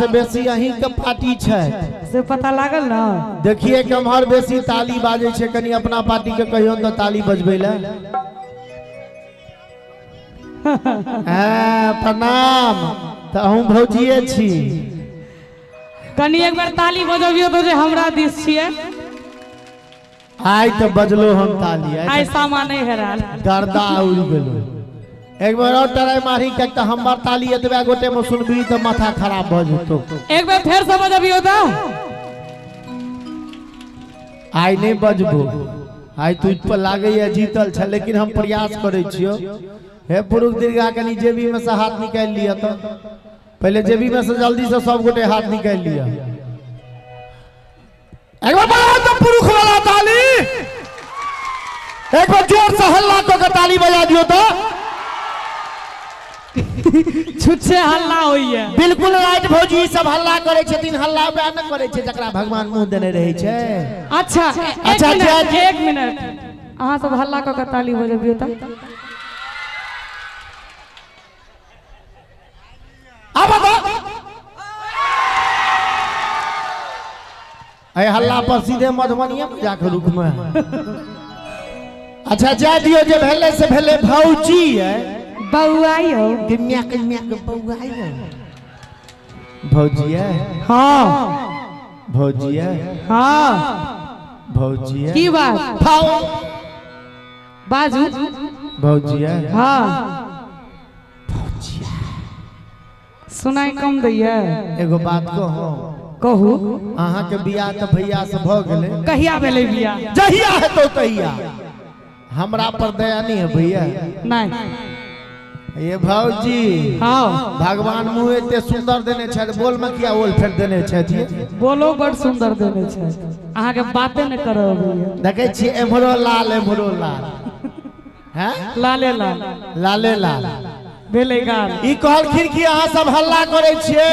से बेसी अहीं के पार्टी छै। से पता लागल ना? देखिए केम्हर बेसी ताली बाजै छै, कनि अपना पार्टी के कहियौ तऽ ताली बजबै लए। हँ प्रणाम, तऽ अहूँ भौजिए छी। कनि एक बेर ताली बजबियौ तऽ जे हमरा दिस छियै। आइ तऽ बजलो हम ताली, आइ सामा नहि हेरायल, गर्दा उड़ि गेलो। एक बेर और टराई मारी के तऽ हमर ताली एतबे गोटे में सुनबी तऽ माथा खराब भऽ जेतौ। एक बेर फेर से बजबियौ तऽ। आइ नहि बजबो, आइ तू पर लागैया जीतल छ, लेकिन हम प्रयास करै छियौ। हे पुरुष दीर्घा, कनि जेबी में से हाथ निकालि लिअ तऽ, पहिले जेबी में से जल्दी से सब गोटे हाथ निकालि लिअ। एक बार बजाओ तो पुरुष वाला ताली, एक बार जोर से हल्ला कऽ के ताली बजा दियो तो। छुच्छे हल्ला होइए। बिल्कुल राइट भौजी, सब हल्ला करै छथिन, हल्ला वएह ने करै छै जकरा भगवान मुँह देने रहै छै। अच्छा अच्छा, मिनट, एक मिनट, अहाँ सब हल्ला कऽ के ताली बजबियौ तऽ। आब बताओ, एहि हल्ला पर सीधे मधुबनिये में जाके रुकमे। अच्छा जाय दियौ, जे भेलै से भेलै। भौजी है बौआ यौ, कन्या कन्या के बौआ यौ। भौजी है। हाँ। भौजी है। हाँ। भौजी है। की बात? भाऊ बाजू। भौजी है। हाँ, सुनाई कम दैया। एगो बात कहू? कहू। अहाँ के बियाह तऽ भैया से भऽ गेलै। कहिया भेलै बियाह? जहिया हेतौ तहिया। हमरा पर दया नहीं है भैया? नहीं। ये भौजी। हाँ। भगवान मुँह एते सुंदर देने छथि, बोल में किया ओल फेर देने छथि? बोलो बड़ सुंदर देने छै, अहाँके बाते नहि करऽ अबैया। देखै छियै, एम्हरो लाल एम्हरो लाल हैं, लाले लाल। लाले लाल भेलै गाल। ई कहलखिन कि अहाँ सब हल्ला करै छियै,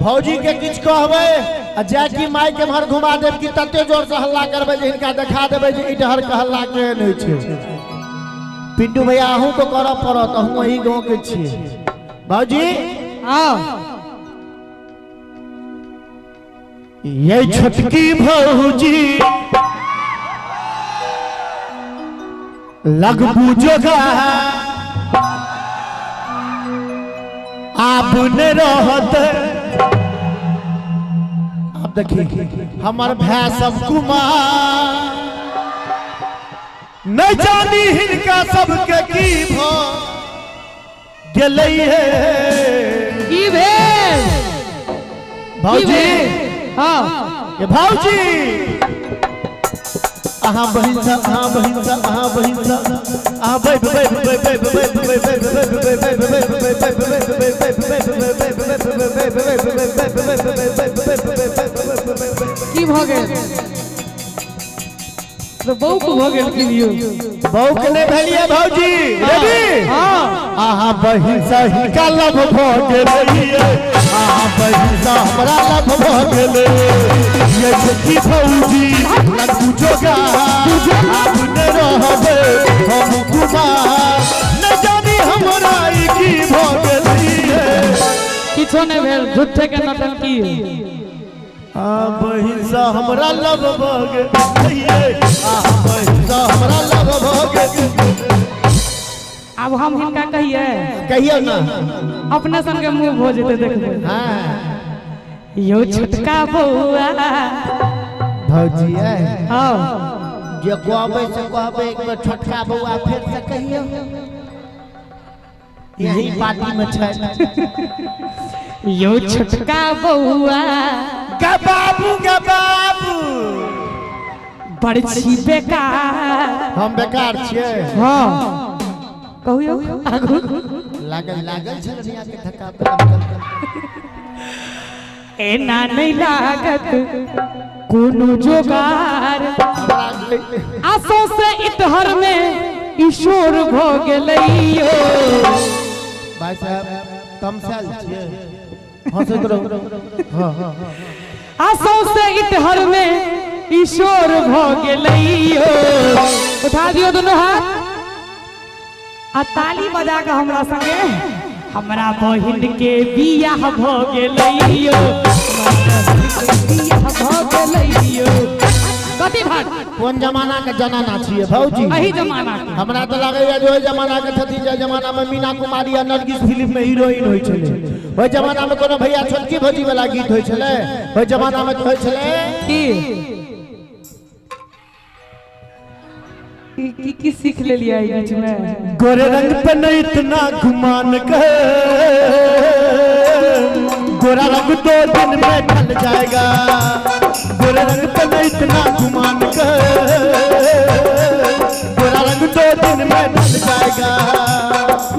भौजी के किछु कहबै आ जाकि माइक एम्हर घुमा देब कि तते जोर से हल्ला करबै जे हिनका देखा देबै जे इटहर के हल्ला केहन होइ छै। पिंटू भैया, अहूँ के करऽ पड़त, अहूँ एही गाँव के छियै। भौजी। हाँ। ये छोटकी भौजी लगबू जोगा आब ने रहत। आब देखी हमर भाय सब कुमार, नहीं जानी हिनका सबके की भ गेलै हे। की भेल? की भौजी। भेल? हाँ। ये भौजी, अहाँ बहिन सब, अहाँ बहिन सब, अहाँ बहिन सब, अहाँ बैठ बैठ बैठ बैठ बैठ बैठ बैठ बैठ बैठ बैठ बैठ बैठ बैठ बैठ। की भऽ गेल? तऽ बौक भऽ गेल की यौ? बौक नहि भेलियै भौजी, रेडी? हाँ। अहाँ बहिन से हिनका लव भऽ गेलै, अहाँ बहिन से हमरा लव भऽ गेलै। ये छोटकी भौजी लगू जोगा आब ने रहबै हम कुमार, नहि जानी हमरा ई की भऽ गेलै। किछो नहि भेल, झूठे के नौटंकी। आ बहिन से हमरा लव भऽ गेलै, आ बहिन से हमरा लव भऽ गेलै। आब हम हिनका कहिए? कहियौ ना। अपने संगे मुँह भऽ जेतै, देखबै। हाँ। यौ छोटका बौआ। भौजी है। हाँ। जे कहबै से कहबै, एक बेर छोटका बौआ फेर से कहियौ, यही पार्टी में छै। यौ छोटका बौआ। गे बाबू, गे बाबू। बड़ छी बेकार। हम बेकार छियै? हाँ, कहू यौ आगू। लागल लागल छल के धक्का पर। एना नहीं लागत कोनो जोगार, आसो से इतहर में ईश्वर भ गेलै यौ। भाई साहब, तमसायल छियै, हंसैत रहू। हाँ हाँ। आसो से इतहर में ईश्वर भ गेलै यौ। उठा दियौ दुनू हाथ आ ताली बजा के हमरा संगे, हमरा बहिन के बियाह भ गेलै यौ। कोन जमाना के जनाना छियै भौजी? एही जमाना के। हमरा तऽ लगैया जे ओहि जमाना के छथिन जे जमाना में मीना कुमारी आ नरगिस फिल्म में हीरोइन होइ छलै। ओहि जमाना में कोनो भैया छोटकी भौजी वाला गीत होइ छलै? ओहि जमाना में होइ छलै की की की की सीख लेलियै एहि बीच में? गोरे रंग पे नहीं इतना गुमान कर, गोरा रंग 2 दिन में ढल जाएगा। गोरे रंग पे नहीं इतना गुमान कर, गोरा रंग 2 दिन में ढल जाएगा।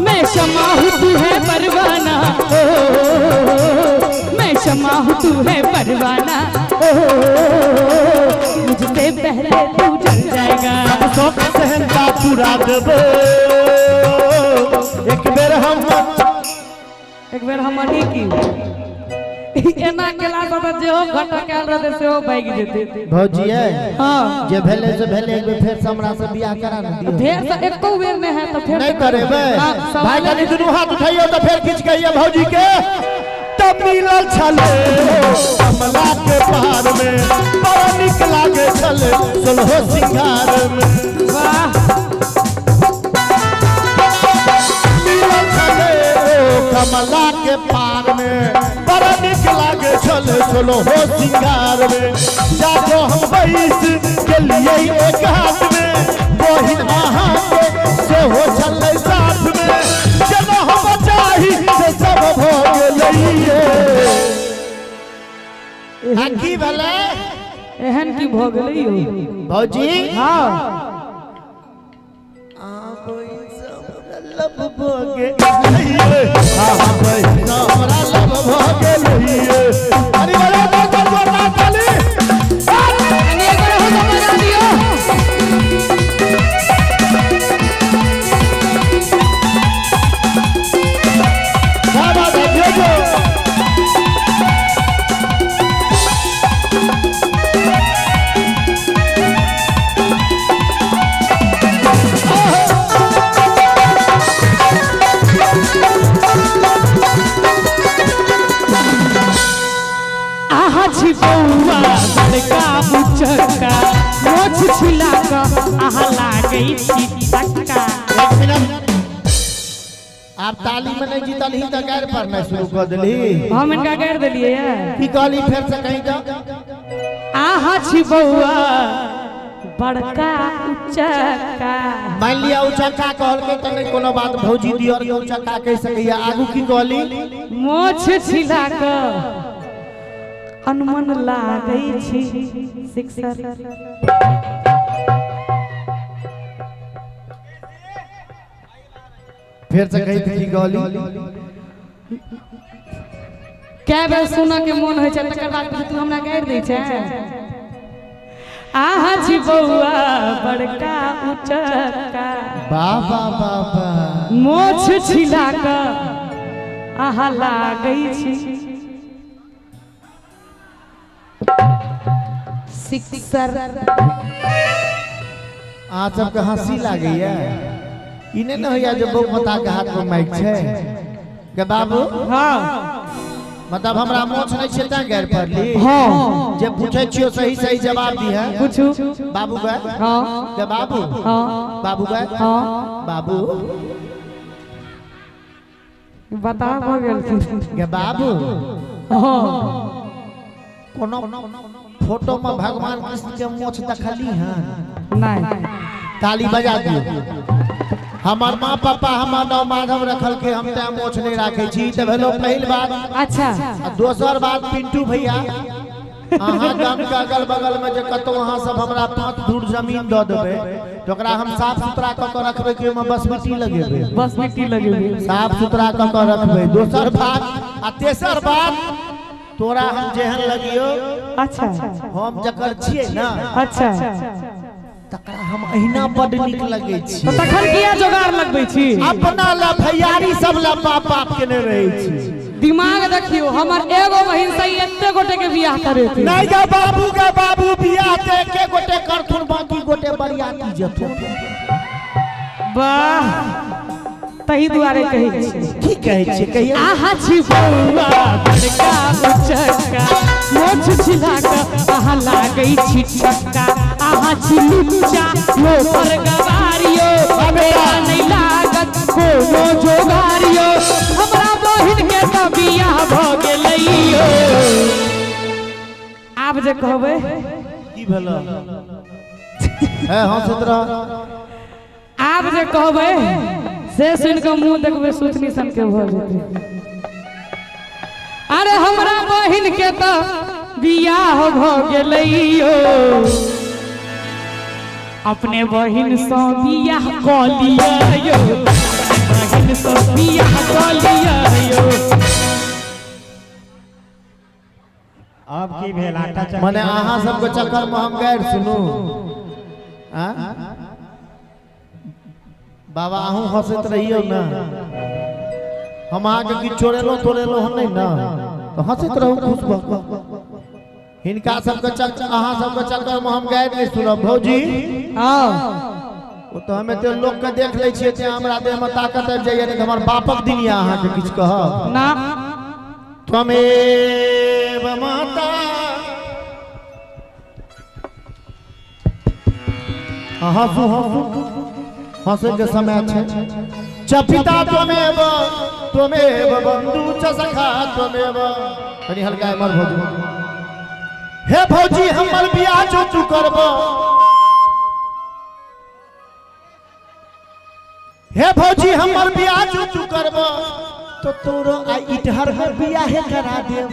मैं शमा हूँ तू है परवाना, ओ मैं शमा हूँ तू है परवाना, ओ मुझसे पहले तू जल जाएगा। शौक सहनता पूरा देबो एक बेर हम, एक बेर हम की एना केला से तऽ जेहो घटक आयल रहतै सेहो भागि जेतै। भौजी हाँ जे भेले से भेले, एक बेर फेर से हमरा से बियाह करा ने दियौ। फेर से एको बेर नहि हैत तऽ फेर नहीं करेबै? हाँ, भाई कनी दुनू हाथ उठाइयो तऽ फेर खींच कहिए भौजी के। तब मिलल छले कमला के पार में, बड़ा निक लागे छले सोलहो सिंगार में। वाह। मिलल छले कमला के पार में, बड़ा निक लागे छले सोलहो सिंगार में। जाको हम बैस के लिए एक हाथ में, बहिन अहाँ के सेहो छलै साथ में। जेना हम चाही से सब भऽ गेलैये। आ की भेलै? एहन की भऽ गेलै यौ भौजी? हाँ। लब भऽ गेलैये, आहाँ बहिन हमरा लब भऽ गेलैये। अरे बड़ा जोर जोरदार ताली। कनी एक बेर अहूँ सब बजा दियौ। वाह वाह वाह, दियौ जो। आहा छी बौआ बड़का उचक्का, मोछ छिला कऽ आहा लागै छी टक्का। एक मिनट, आप ताली में नहीं जीतल ही तऽ गारि पढ़नाइ शुरू कऽ देली। हम इनका गारि देलियै ये। की कहली फेर से कहीं तऽ? आहा छी बौआ बड़का उचक्का। मान लिया उचक्का कहलकै तऽ नहि कोनो बात, भौजी दियर के उचक्का कहि सकैया। आगू की कहली? मोछ छिला कऽ अनमन लागै छी सिक्सर। फेर से कही तऽ की कहली? कए बेर सुनऽ के मोन होइ छै तकर बाद तू हमरा गारि दै छै। आहा छी बौआ बड़का उचक्का, वाह वाह वाह वाह, मोछ छिला कऽ आहा लागै छी सिक्सर। अहाँ सबके हंसी लागैया? ई नहि ने होइया जे बहू माता के हाथ में माइक छै के बाबू? हाँ। मतलब हमरा मोछ नहीं छै तैं गारि पड़ली? हाँ। जे पूछै छियो सही सही जवाब दी है। पूछू। बाबू गए? हाँ। के बाबू? हाँ। बाबू गए? हाँ। बाबू बता भऽ गेलखिन। के बाबू? हाँ। कोनो फोटो में भगवान कृष्ण के मोछ देखली हन? नहीं। ताली बजा दियो। हमर माँ पापा हमर नाम माधव रखल के, हम तैं मोछ नहीं राखे छी। तऽ भेलो पहिल बात। अच्छा। आ दोसर बात पिंटू भैया, अहाँ गाम के अगल बगल में जे कतौ अहाँ सब हमरा 5 धूर जमीन दऽ देबै तऽ ओकरा हम साफ सुथरा कऽ के रखबै कि ओहिमे बस मिट्टी लगेबै? बस मिट्टी लगेबै। साफ सुथरा कऽ के रखबै। दोसर बात। आ तेसर बात, तोरा हम जेहन लगियो, अच्छा, हम जकर छियै ना, अच्छा, तकरा हम अहिना बड नीक लगै छी। तऽ तखन किया जोगाड़ लगबै छी? अपना ला भैयारी सब ला बाप बाप केने रहै छी। दिमाग देखियो, हमर एगो बहिन से एते गोटे के बियाह करेतै। नहीं गे बाबू, गे बाबू, बियाह ते एके गोटे करथुन, बाकी गोटे बरियाती जेथुन। वाह, तही दुआरे कहै छी। की कहै छियै कहियौ? आहा छी बौआ बड़का उचक्का, मोछ छिला कऽ आहा लागै लागै छी छक्का, अहाँ छी लुच्चा लोफर गवारियो, हमरा नहि लागत कोनो जोगारियो, हमरा बहिन के तऽ बियाह भऽ गेलै यौ। आब जे कहबै की भेल है, हंसैत रह। आब जे कहबै से सुनि कऽ मुँह देखबै सुथनी सन के भऽ जेतै। अरे हमरा बहिन के तऽ बियाह भऽ गेलै यौ, अपने बहिन सँ बियाह कऽ लिअ यौ, अपने बहिन सँ बियाह कऽ लिअ यौ। अब की भेल आटा चक्की? मने अहाँ सबके चक्कर में हम गैर सुनू। आँ? बाबा अहूँ हंसैत रहियौ ने, हम अहाँके किछु चोरेलहुँ तोरेलहुँ हन नहि ने, तऽ हंसैत रहू खुश भऽ कऽ। हिनका सबके चक्कर, अहाँ सबके चक्कर में हम गैर नहि सुनब भौजी। आओ ओ तऽ हम एते लोक के देख लै छियै तें हमरा देह में ताकत आबि जाइए, नहि तऽ हमर बापक दिन यऽ अहाँके किछु कहब ना। त्वमेव माता। हँसू हँसू, हंसै के समय छै। च पिता त्वमेव त्वमेव बंधु च सखा त्वमेव। कनी हल्का एमर भौजी। हे भौजी हमर बियाह जो तू करब, हे भौजी हमर बियाह जो तू करब तो तोरो आ इटहर में बियाहे करा देब।